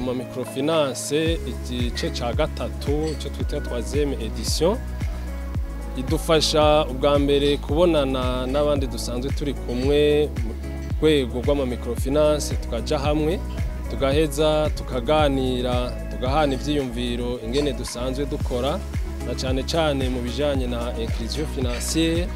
ma microfinance igice ca gatatu cyo twita troisième édition idufasha ubwa mbere kubonana n'abandi dusanzwe turi kumwe mu rwego rw'ama microfinance, tukaja hamwe tugaheza tukaganira, tugahana ivyiyumviro ingene dusanzwe dukora, na cane cane mu bijanye na inclusion financière,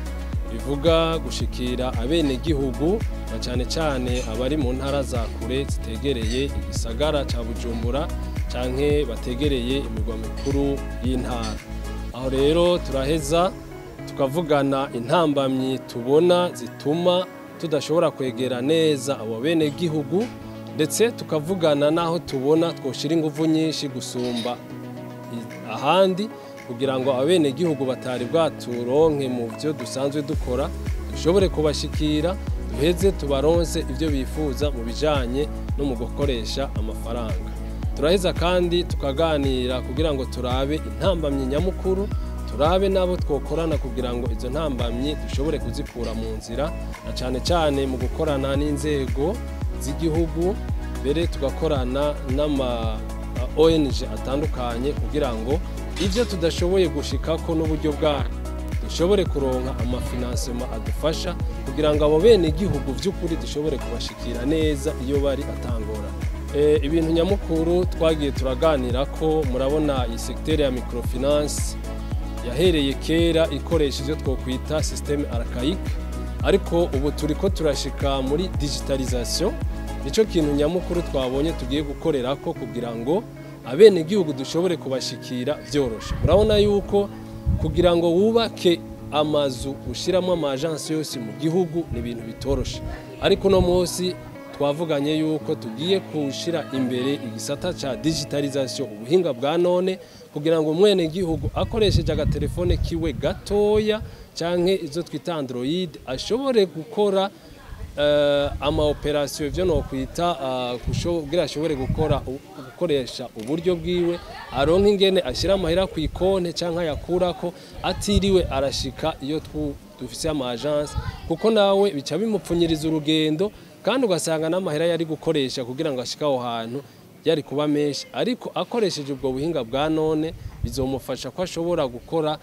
bivuga gushikira abenegihugu na cane cane abari mu ntara za kure zitegereye igisagara ca Bujumbura canke bategereye imigwa mikuru y'intara. Aho rero turaheza tukavugana intambamyi tubona zituma tudashobora kwegera neza abo benegihugu, ndetse tukavugana n'aho tubona twoshira inguvu nyinshi gusumba ahandi kugira ngo abenegihugu batari bwaturonke mu byo dusanzwe dukora dushobore kubashikira, duheze tubaronse ibyo bifuza mu bijanye no mu gukoresha amafaranga. Turaheza kandi tukaganira kugira ngo turabe intambamyi nyamukuru, turabe nabo twokorana kugira ngo izo ntambamyi dushobore kuzikura mu nzira, na cane cane mu gukorana n'inzego z'igihugu, mbere tugakorana n'ama ONG atandukanye kugira ngo ivyo tudashoboye gushikako n'uburyo bwacu dushobore kuronka amafinansema adufasha kugira ngo abo bene gihugu vy'ukuri dushobore kubashikira neza iyo bari atangora. Ibintu nyamukuru twagiye turaganira ko murabona iyi secteur ya microfinance yahereye kera ikoresha ivyo twokwita système archaïque, ariko ubu turiko turashika muri digitalisation. Nico kintu nyamukuru twabonye tugiye gukorerako kugira ngo abenegihugu dushobore kubashikira vyoroshe. Murabona yuko kugira ngo wubake amazu ushiramo ama agence yose mu gihugu ni ibintu bitoroshe, ariko no munsi twavuganye yuko tugiye kushira imbere igisata ca digitalisation, ubuhinga bwa none, kugira ngo mwene gihugu akoresheje agatelefone kiwe gatoya canke izo twita Android ashobore gukora ama operation, ivyo no kwita kugira ashobore gukora gukoresha uburyo bwiwe, aronka ingene ashira amahera ku ikonte canke ayakurako atiriwe arashika iyo dufise ama agence, kuko nawe bica bimupfunyiriza urugendo kandi ugasanga n'amahera yari gukoresha kugira ngo ashike aho hantu yari kuba menshi, ariko akoresheje ubwo buhinga bwa none bizomufasha ko ashobora gukora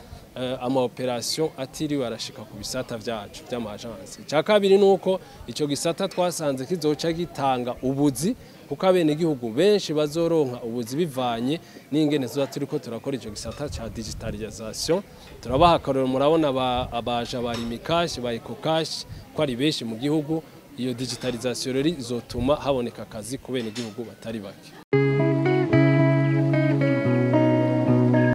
ama operation atiriwe arashika ku bisata vyacu vy'ama agence. Icya kabiri nuko ico gisata twasanze kizoca gitanga ubuzi, kuko abenegihugu benshi bazoronka ubuzi bivanye n'ingene tuba turiko turakora ico gisata ca digitalisation. Turabaha akarorero, murabona abaja ba Lumicash, ba Ecocash ko ari benshi mu gihugu. Iyo digitalisation rero izotuma haboneka akazi ku benegihugu batari bake.